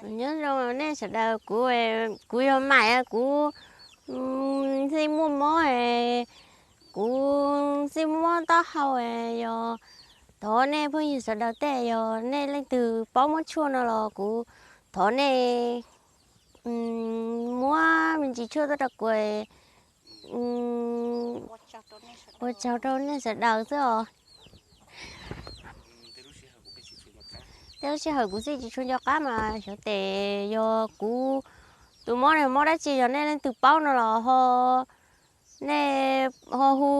Nyob zoo nej sawv daws, kuv, kuv yog Maim, kuv txij muaj mob, kuv txij muaj mob taub hau, yog thov nej phooj ywg sawv daws tej yog nej leej twg paub muab tshuaj no los kuv thov nej muab me ntsis tshuaj tuaj rau kuv. Ua tsaug rau nej sawv daws xwb os. Tej lub sij hawm kuv txij tsis tshua nco qab mas xyov tes yog kuv tus mob ne mob dab tsi, yog nej leej twg paub no los ho, nej ho hu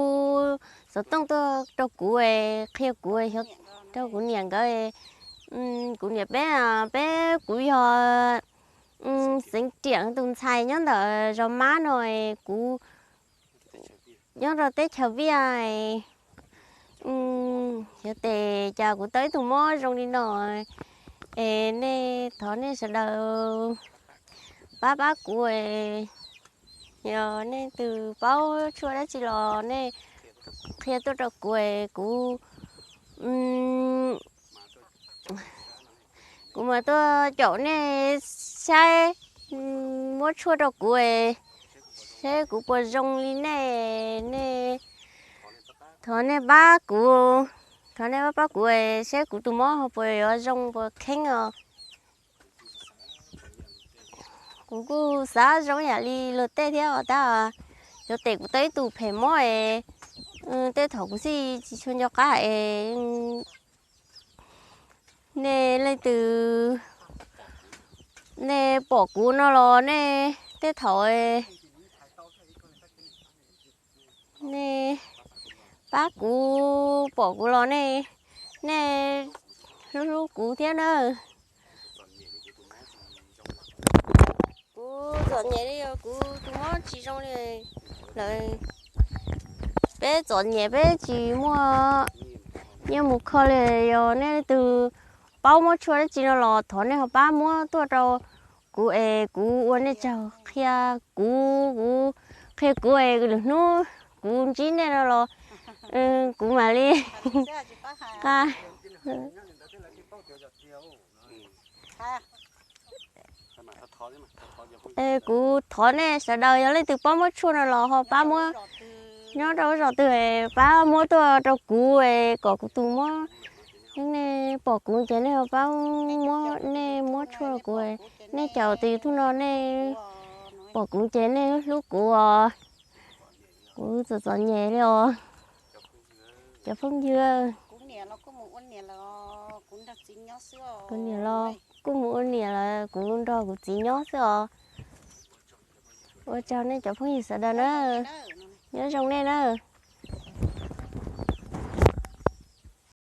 xov tooj tuaj rau kuv es qhia kuv, rau kuv niam nkawd. Kuv niam peb, peb, kuv yog Xeev Riam tus ntxhais nyob ntawm zos Mab no, kuv nyob rau teb chaws Viaj. Xyov tes cas kuv tau ib tug mob zoo li no es nej thov nej sawv daws pab pab kuv. Yog nej leej twg paub tshuaj dab tsi los nej qhia tuaj rau kuv es kuv, kuv mam tuaj caum nej saib, muab tshuaj rau kuv es saib kuv puas zoo li nej, nej, thov nej pab kuv, thov nej pab pab kuv es saib kuv tus mob ho puas yuav zoo puas kheeb os. Kuv kuj xav zoo yam li luag tej thiab os tab sis xyov tes kuv tau ib tug phem mob es tej thaum kuv txij tsis tshua nco qab es nej leej twg, nej pom kuv no los nej tej thaum nej pab kuv, pom kuv los nej, nej hlub hlub kuv thiab na. Kuv txom nyem li os, kuv tus mob tsis zoo li lawm. Peb txom nyem peb tsis muaj nyiaj mus kho li, yog nej leej twg paub muab tshuaj dab tsi no los thov nej ho pab muab tuaj rau kuv es kuv ua nej tsaug, qhia kuv, kuv, qhia kuv es lwm hnub kuv ntsib nej no los kuv mam li qa Kuv thov nej sawv daws yog leej twg paub muab tshuaj no los ho pab muab, nyob rau zos twg pab muab tuaj rau kuv es kom kuv tus mob, nej pom kuv ces nej ho pab muab, nej muab tshuaj rau kuv. Nej caum tus YouTube no nej pom kuv ces nej hlub kuv os. Kuv txom txom nyem li os cov phooj ywg. Kuv niam los kuj mus ua niam lawm, kuv nrog kuv txiv nyob xwb os. Kuv niam los kuj mus ua niam lawm, kuv nrog kuv txiv nyob xwb os. Ua tsaug nej cov phooj ywg sawv daws na. Nyob zoo nej na.